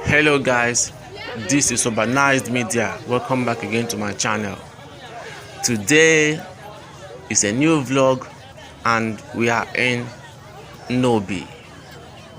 Hello guys, this is Urbanized Media. Welcome back again to my channel. Today is a new vlog and we are in Nnobi,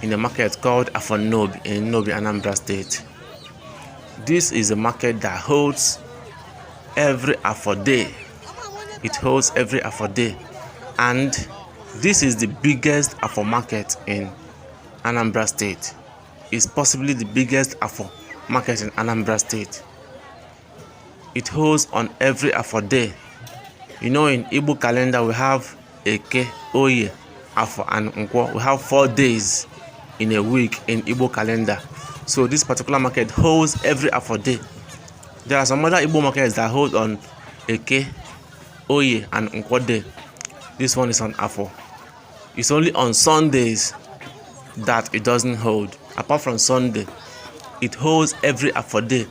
in a market called Afọr Nnobi in Nnobi, Anambra State. This is a market that holds every Afọr day. It holds every Afọr day, and this is the biggest Afọr market in Anambra State. It's possibly the biggest Afọr market in Anambra State. It holds on every Afọr day. You know, in Igbo calendar we have Eke, Orie, Afọr and Nkwọ. We have 4 days in a week in Igbo calendar. So this particular market holds every Afọr day. There are some other Igbo markets that hold on Eke, Orie and Nkwọ day. This one is on Afọr. It's only on Sundays that it doesn't hold. Apart from Sunday, it holds every Afọr day,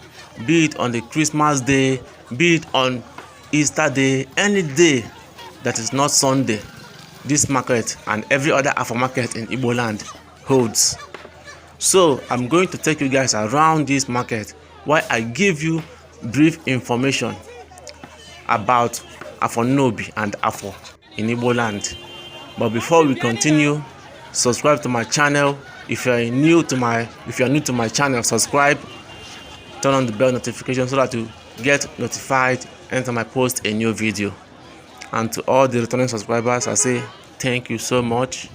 be it on the Christmas day, be it on Easter day, any day that is not Sunday. This market and every other Afọr market in Igbo land holds. So I'm going to take you guys around this market while I give you brief information about Afọr Nnobi and Afọr in Igbo land. But before we continue, subscribe to my channel. If you are new to my channel, subscribe, turn on the bell notification so that you get notified anytime I post a new video. And to all the returning subscribers, I say thank you so much.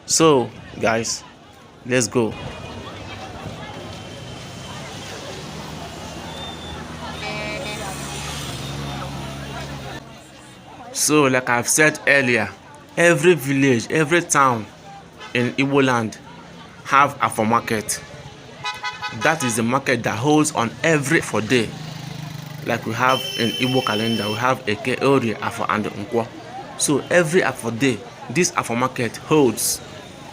So guys, let's go. So like I've said earlier, every village, every town in Igbo land have Afọr market. That is the market that holds on every Afọr day. Like we have in Igbo calendar, we have Eke, Orie, Afọr and Nkwọ. So every Afọr day, this Afọr market holds,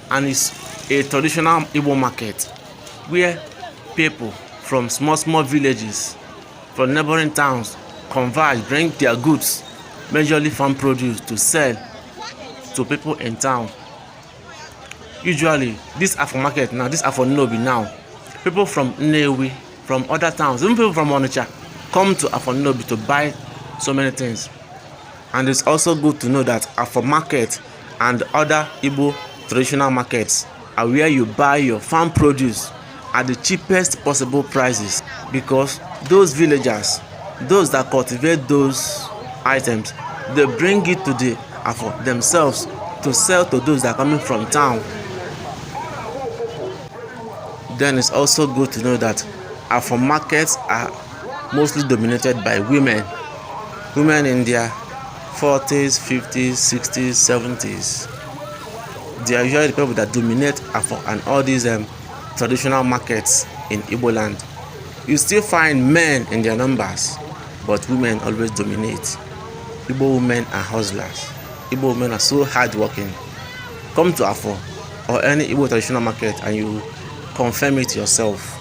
and it's a traditional Igbo market where people from small villages, from neighboring towns converge, bring their goods, majorly farm produce, to sell to people in town. Usually, this Afọr market now, this Afọr Nnobi now, people from Nnewi, from other towns, even people from Onitsha, come to Afọr Nnobi to buy so many things. And it's also good to know that Afọr market and other Igbo traditional markets are where you buy your farm produce at the cheapest possible prices, because those villagers, those that cultivate those items, they bring it to the Afọr themselves to sell to those that are coming from town. Then it's also good to know that Afọr markets are mostly dominated by women. Women in their 40s, 50s, 60s, 70s. They are usually the people that dominate Afọr and all these traditional markets in Igbo land. You still find men in their numbers, but women always dominate. Igbo women are hustlers. Igbo women are so hardworking. Come to Afọr or any Igbo traditional market and you confirm it yourself.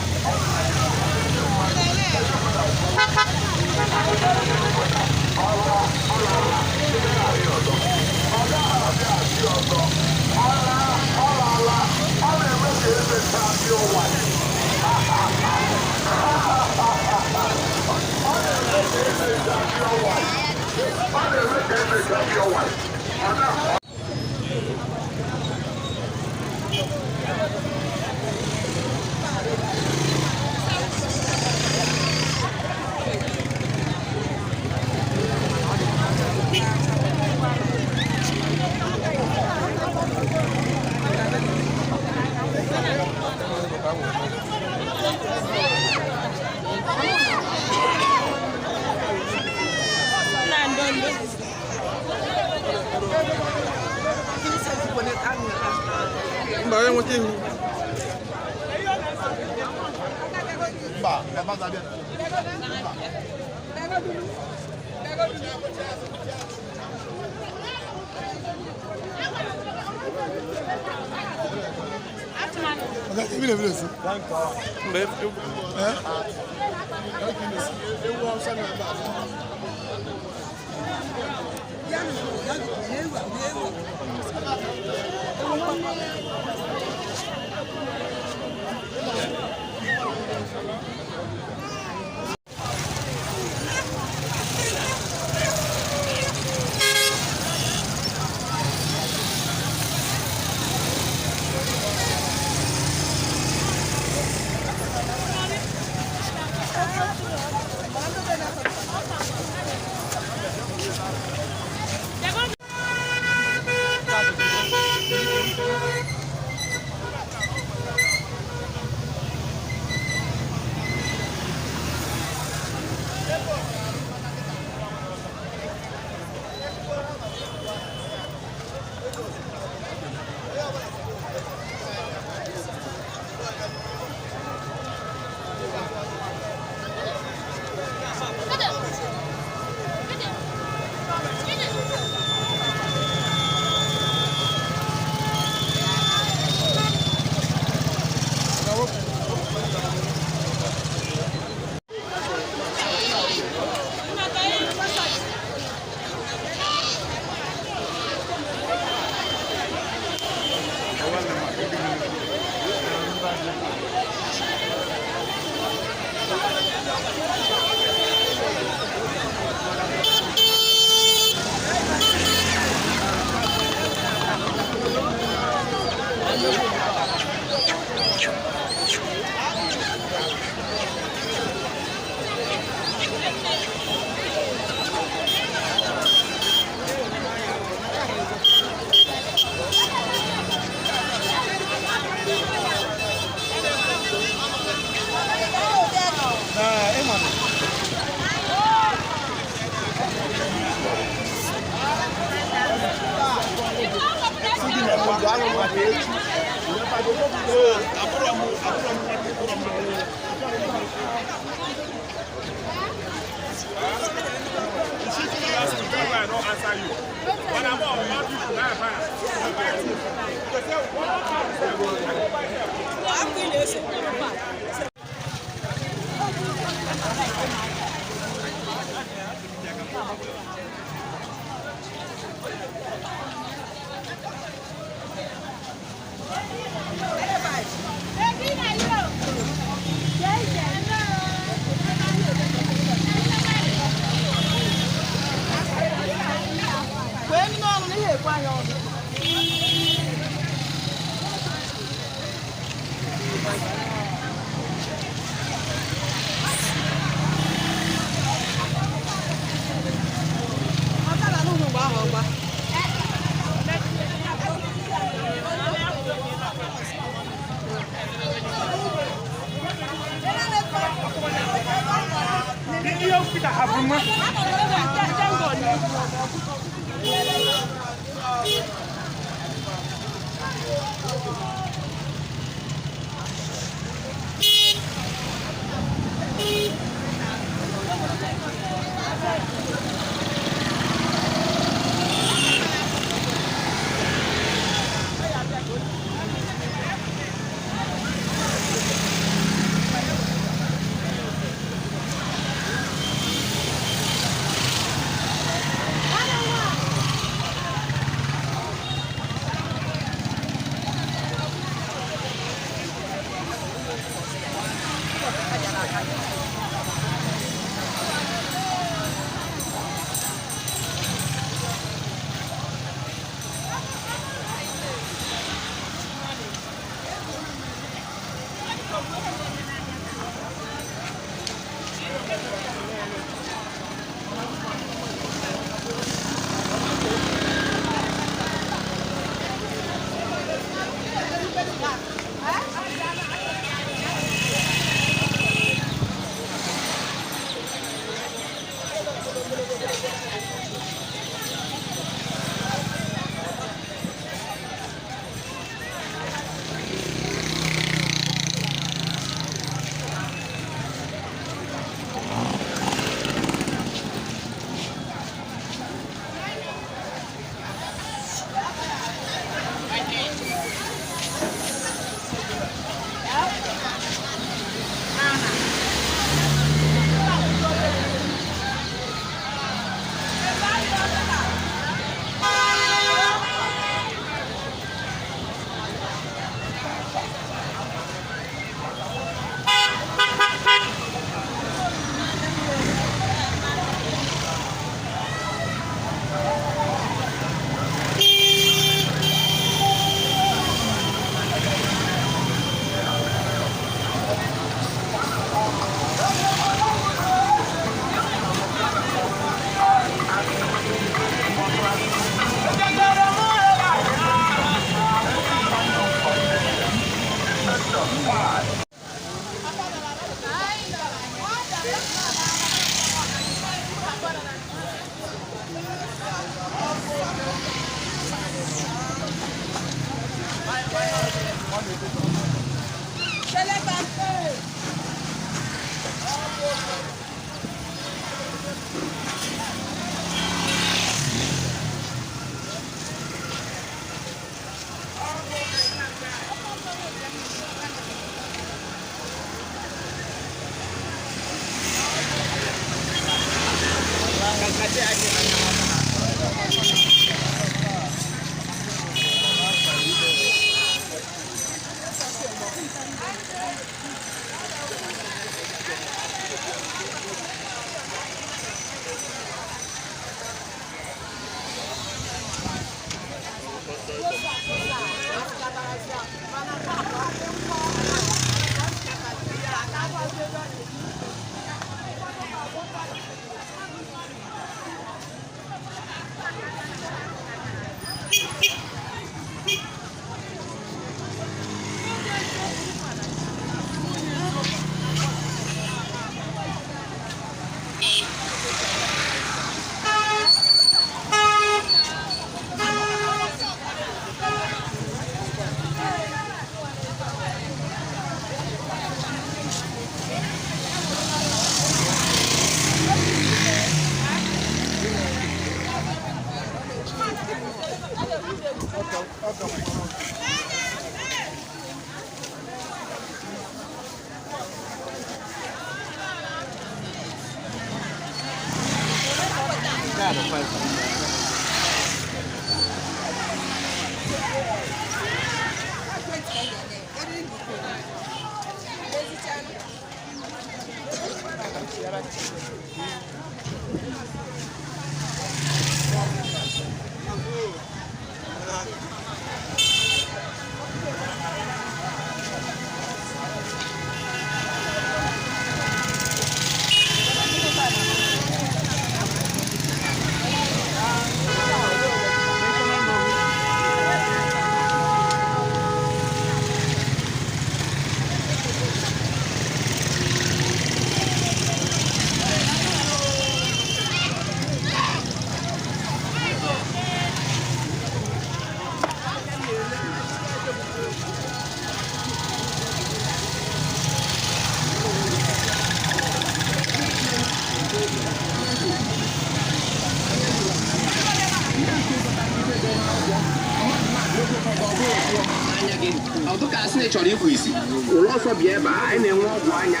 chọrọ ikwu isi ụlọ ọsọ bịa ebe a anyị na-enwe ọgwụ anya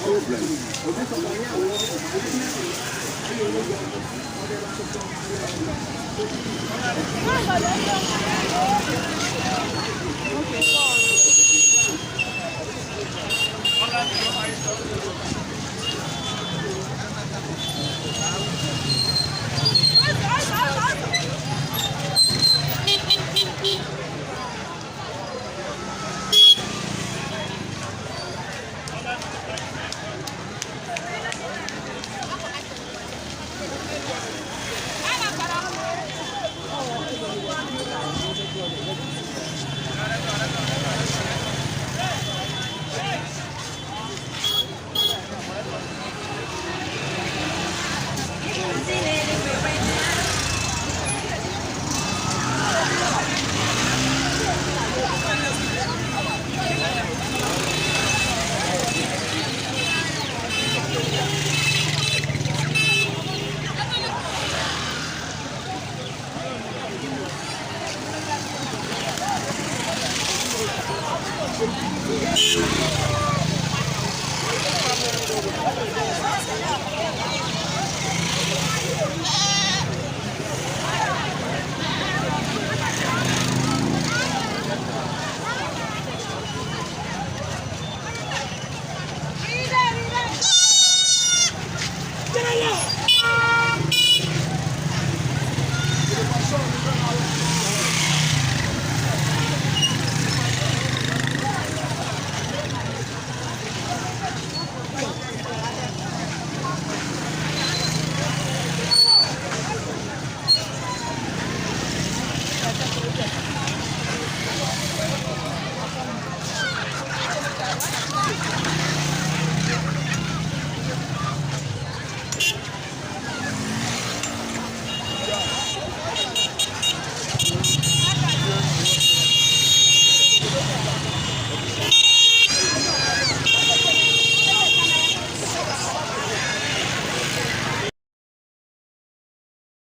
problem